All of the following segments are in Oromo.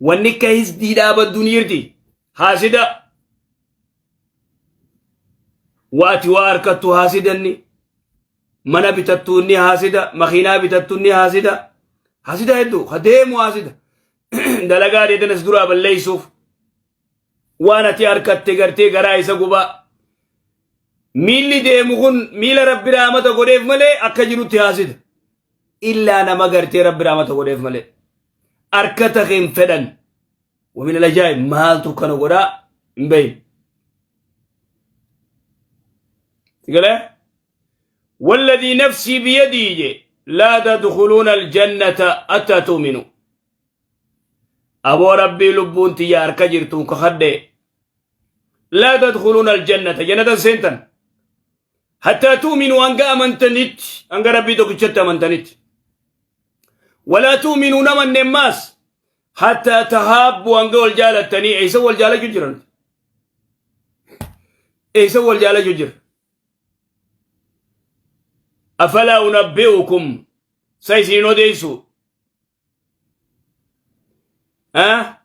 Wanni akka hisdiidhaa baddu ni jirti. Haasida. Waati waa harkattu haasidanni. Mana bitattu inni haasida. Makiinaa bitattu inni haasida. Haasida hedduu. Ka deemu haasida. Dalagaa deetanas duraa balleessuuf. Waan ati harkatte gartee garaa isa gubaa. Miilli deemu kun miila Rabbi rahmata godheef malee akka jirutti haasida. Illaa nama gartee Rabbi rahmata godheef malee. Arkata kee hin fedhan. Wamin alajaa'ib maaltu kana godhaa hin beeyne. Galee? والذي نفسي بيده لا تدخلون الجنة حتى تؤمنوا أبو ربي لبون تيار كجرتون كخدي لا تدخلون الجنة جنة سنتن حتى تؤمنوا أنك أمنتنت أنك ربي تكتشت أمنتنت ولا تؤمنوا نمن نماس حتى تهابوا أنك والجالة عيسى والجالة جرن عيسى والجالة جرن أفلا أنبئكم سيسين أوديسو أه؟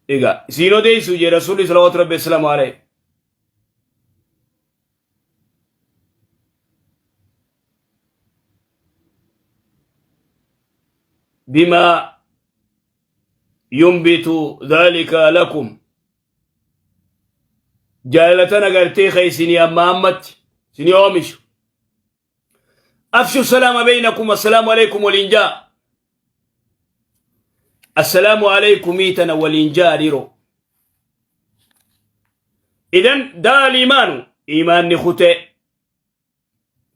Egaa isiin odeessu jee Rasuulli salawaatu rabbi assalaamu alayhi. Bimaa yunbitu dhalika lakum jaalala tana gartee ka isinii amma ammatti isinii oomishu. Afshu salaama beeynakum assalaamu alaikum waliin jaa. Assalaamu alaikumii tana waliin jaa dhiiroo. Idan daa al-iimaanu iimaanni kutee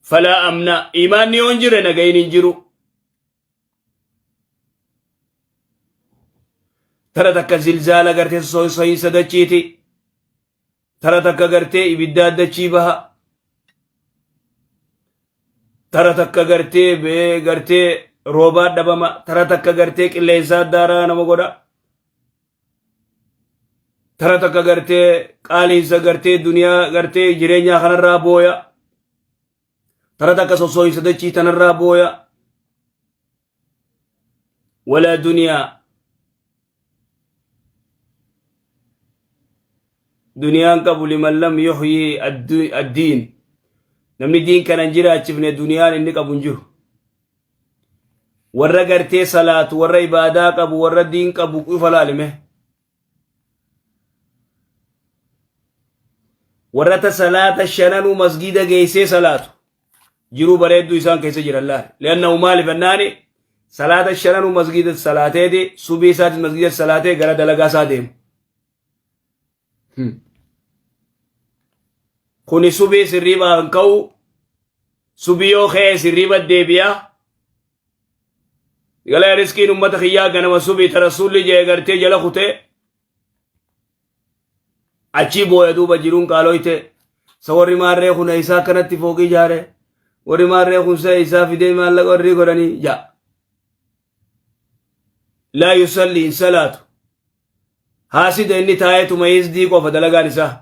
falaa amna iimaanni yoo hin jirre nagayin hin jiru. Tara takka zilzaala gartee sosohiinsa dachiiti. Tara takka gartee ibiddaa dachii baha. Tara takka gartee bee gartee roobaa dhabama. Tara takka gartee qilleensaa daaraa nama godha. Tara takka gartee qaaliinsa gartee duniyaa gartee jireenyaa kanarraa booya. Tara takka sossooyinsa dachii tanarraa booya. Walaa duniyaa. Duniyaan qabu liman lam yuhyi addiin. Namni diin kana hin jiraachifne duniyaan inni qabu hin jiru. Warra gartee salaatu, warra ibaadaa qabu, warra diin qabu qofa laalime. Warra ta salaata shananuu masgiida geessee salaatu. Jiruu bareedduu isaan keessa jiran laal. Li'annahu maaliif ennaani salaata shananuu masgiida salaateeti subii isaatis masgiida salaatee gara dalagaa isaa deemu. Kuni subii sirriibaa hin ka'u. Subii yoo ka'e sirriiba deebi'a. Galee riskiin ummata kiyyaa ganama subii ta rasuulli jee gartee jala kutee achii booya duuba jiruun qaaloyte sa warri maarree kun isaa akkanatti fooqii ijaare warri maarree kun sa isaa fidee maallaqa warri godhanii ja laa yusalli hin salaatu haasida inni taa'eetuma hisdii qofa dalagaan isaa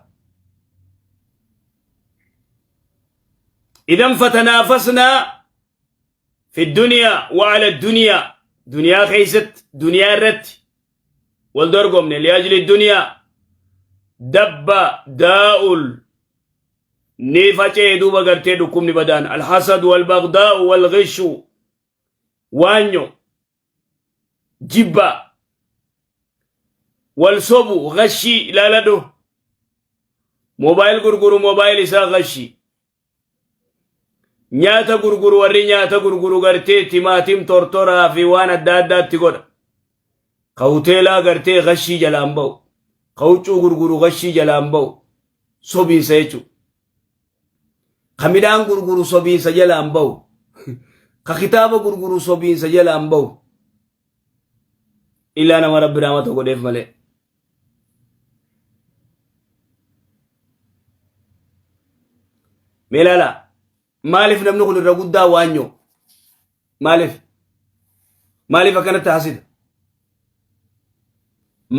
idan fatanaafasnaa fi duniyaa wa ala duniyaa duniyaa keessatti duniyaa irratti wal dorgomne liajli duniyaa dabba daa'ul ni faca'e duuba gartee dhukkubni badaan alhasad walbagdaa'u walghishu waanyo jibba wal sobu gashii ilaaladhu moobaayil gurguru moobaayil isaa gashii Nyaata gurguru warri nyaata gurguru gartee timaatim tortoraa fi waan adda addaatti godha. Ka hoteelaa gartee gashii jalaan ba'u. Ka huccuu gurguru gashii jalaan ba'u. Sobiinsa jechuudha. Ka midhaan gurguru sobiinsa jalaan ba'u. Ka kitaaba gurguru sobiinsa jalaan ba'u. Illaa nama rabbi rahmata godheef malee. Mee ilaalaa maaliif namni kun irra guddaa waanyoo maaliif maaliif akkanatti haasida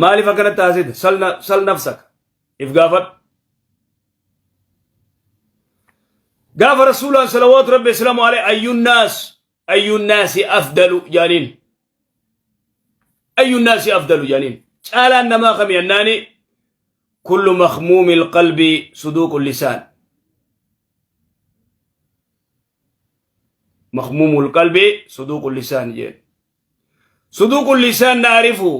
maaliif akkanatti haasida sal nafsaka if gaafadhu gaafa rasuulaan salawaatu rabbi islaamu alayhi ayyun naas Ayyu naasi afdalu jaaniin. Ayyu naasi afdalu jaaniin. Caalaan namaa kami jennaani kullu makhmuumi alqalbi suduuqu lisaan. Makhmuumu alqalbi suduuqu lisaan jeen. Suduuqu lisaan naarifu.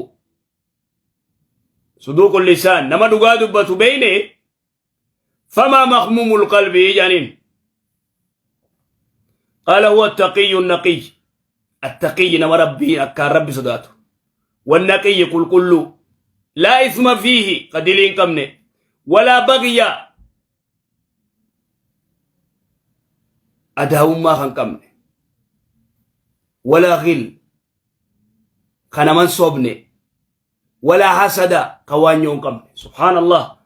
Suduuqu lisaan nama dhugaa dubbatu beeyne. فما مخموم القلب جانين؟ قال هو التقي النقي. التقي نما ربي أكا ربي صداته، والنقي كل كل لا إثم فيه قدلين كمنه، ولا بغي أداوم ما خن كمنه، ولا غل خنمان صوبنه، ولا حسد قوانيون قمن. سبحان الله،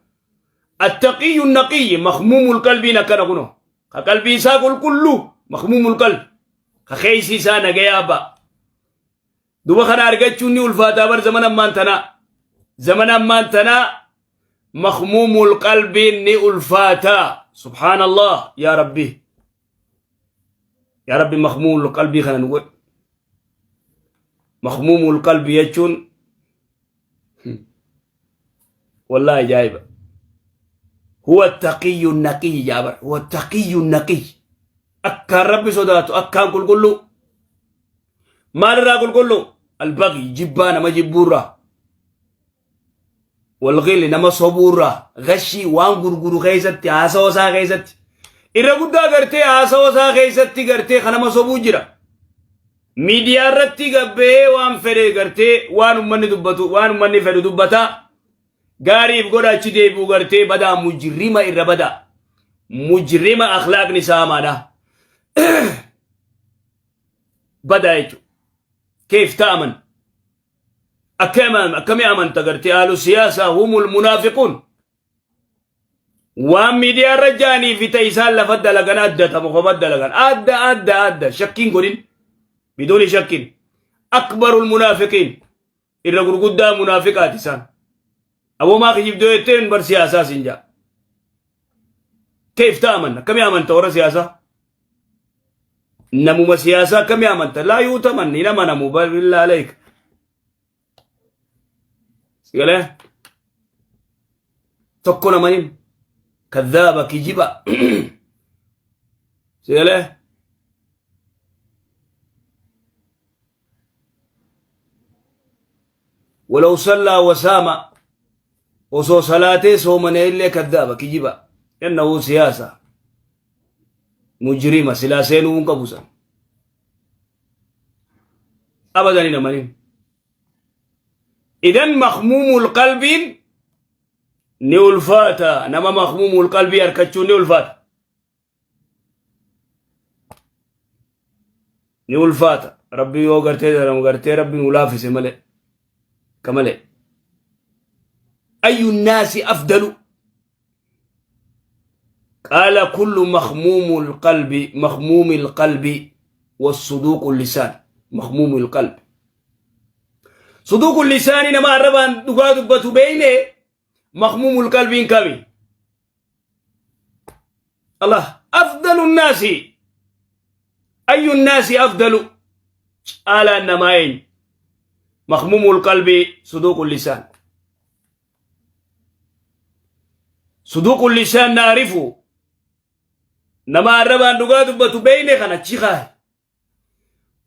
التقي النقي مخموم القلب نكنا قلبي ساقل كله مخموم القلب خيسي سانا جيابا دوبا خنا أرجتشوني والفاتا بر زمن ما انتنا، زمن ما انتنا مخموم القلب ني الفاتا. سبحان الله، يا ربي يا ربي، مخموم القلب خنا نقول مخموم القلب يجون والله جايبه. هو التقي النقي جابر، هو التقي النقي أكا ربي صداته أكا قل قل ما نرى قل قل البغي جبانا ما جبورة والغل نما صبورة غشي وان غرغر غيزت عاسا وسا غيزت إرى قد غرتي عاسا وسا غيزت غرتي خنا ما صبوجرا miidiyaa irratti gabbee waan fedhe gartee waan ummanni dubbatu waan ummanni fedhu dubbata gaariif godha achi deebi'u gartee badaa mujrima irra badaa mujrima akhlaaqni isaa hamaadha badaa jechuudha. Keef ta'aman akkami amanta gartee ahlu siyaasaa humul munaafiquun waan miidiyaa irra jaanii fi ta'e isaan lafa dalagan adda tamu kopha dalagan adda adda adda shakkiin godhin biduuni shakkiin akbarul munaafiqiin irra gurguddaa munaafiqaati isaan. Aboo maa kijibdoo jetteen bar siyaasaa siin jaa. Keef ta'aman akkamii amanta warra siyaasaa? Namuma siyaasaa akkamii amanta? Laa yuutaman hin amanamu billaa aleek. Sigalee tokko namanin kadhaaba kijiba. Sigalee ولو صلى وسام osoo salaatee soomane illee kaddaaba kijiba innahu siyaasa mujrima silaa seenuu hin qabu san abadan hin amanin. Idan makhmuumul qalbiin ni ulfaata, nama makhmuumul qalbii harkachuun ni ulfaata, ni ulfaata. Rabbi yoo gartee daramu gartee rabbi nu laafise malee ka malee. Ayyu nnaasi afdalu? Qaala kullu makhmuumu lqalbi, makhmuumi lqalbi wassuduuqu lisaan. Makhmuumu lqalbi suduuqu lisaani nama arrabaan dhugaa dubbatu beeyne. Makhmuumu lqalbiin kami? Allah afdalu nnaasi, ayyu nnaasi afdalu, caalaan namaa eenyu? Makhmuumu lqalbi suduuqu lisaan. Suduuqu lisaan naarifu nama arrabaan dhugaa dubbatu beeyne kana achi kaahe.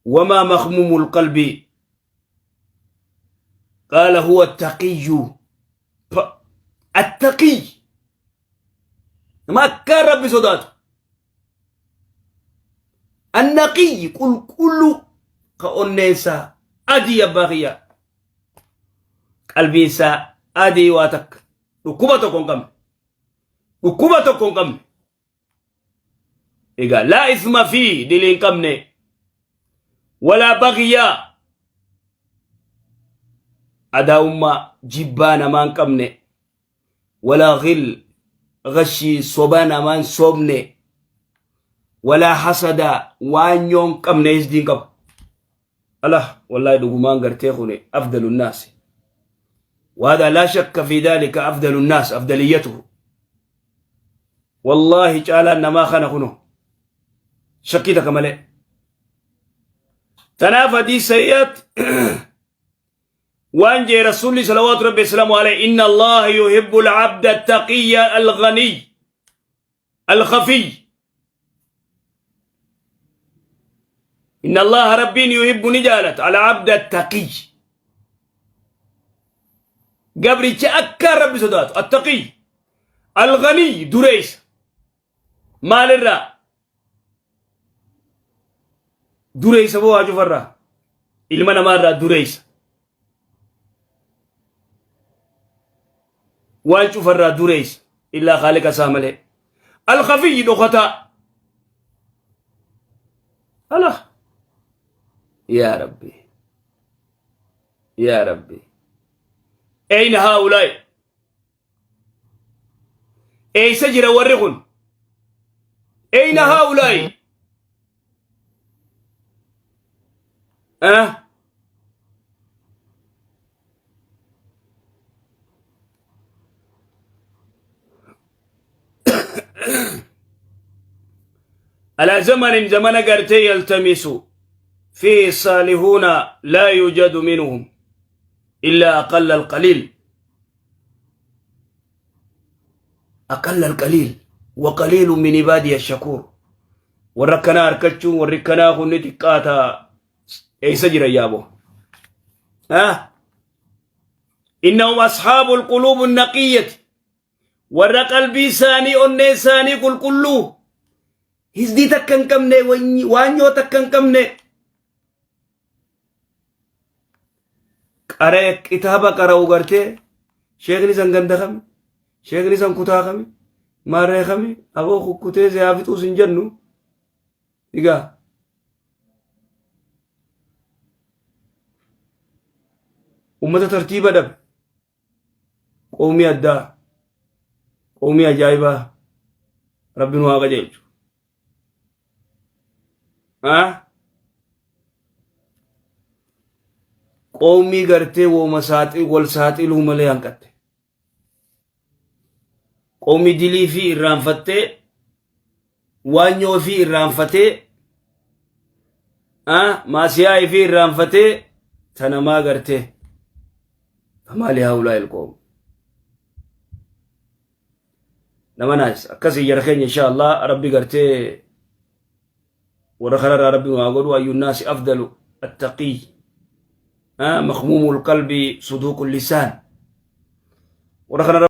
Wamaa makhmuumu lqalbi? Qaala huwa attaqiyyu, attaqiy nama akkaan rabbi sodaatu, annaqiyyi qulqulluu ka onneensaa adii abbaa kiyyaa qalbiinsaa adii waa takka dhukkuba tokko hin qabne, dhukkuba tokko hin qabne. Egaa laa isma fi dilii hin qabne, walaa bagyaa adaa'ummaa jibbaa namaa hin qabne, walaa ghil gashii soba namaa hin sobne, walaa hasada waanyoo hin qabne hisdiin qabu. Allah wallahi dhugumaan gartee kun afdalu nnaasi وهذا لا شك في ذلك. أفضل الناس أفضليته والله caalaan namaa kana kuno shakkii takka malee. Tanaaf hadiis sahihaatti waan jee Rasuulli salawaatu rabbi islaamu alayhi inna Allaha yuhibbu al-abda at-taqiyya al-ghaniy al-khafiy. Inna Allaha rabbiin yuhibbu ni jaalata al-abda at-taqiy. Gabricha akka rabbi sodaatu at-taqiy al-ghaniy dureessa. Maalirraa? Dureessa boo haa cufarraa. Ilma namaarraa dureessa. Waan cufarraa dureessa. Illaa khaaliqa isaa malee. Alkhafiyyi dhokataa. Ala. Yaa Rabbi. Yaa Rabbi. Eyna haa'ulaa'i. Eeysa jira warri kun? Eyna haa'ulaa'i? Ah? على زمن زمن قرتي يلتمس فيه الصالحون لا يوجد منهم إلا أقل القليل أقل القليل وقليل من عبادي الشكور. Warra akkanaa harkachuun warri akkanaa kun ni xiqqaata. Eessa jira yaaboo? Ah? Innahum ashaabul quluub naqiyyati. Warra qalbii isaanii onnee isaanii qulqulluu hizdii takka hin qabne, waanyoo takka hin qabne, qara kitaaba qara'u gartee sheekni san ganda kami, sheekni san kutaa kami, maarree kami, aboo kukkutee si haa fixuus hin jennu. Egaa ummata tartiiba dhabe, qawmii addaa, qawmii ajaa'ibaa, rabbi nu haa qajeelchu. Ah? Qawmii gartee wooma saaxil wal saaxiluu malee hanqatte. Qawmii dilii fi irraanfattee, waanyoo fi irraanfatee, ah, maasiyaa fi irraanfatee tanamaa gartee. Famaali haulaa ilqoom. Nama naas akkasii jara keenya insha Allah rabbi gartee warra kanarraa rabbi nu haa godhu. Ayyunnaasi afdalu attaqiy makhmuumul qalbi suduuqul lisaan warra kanarra.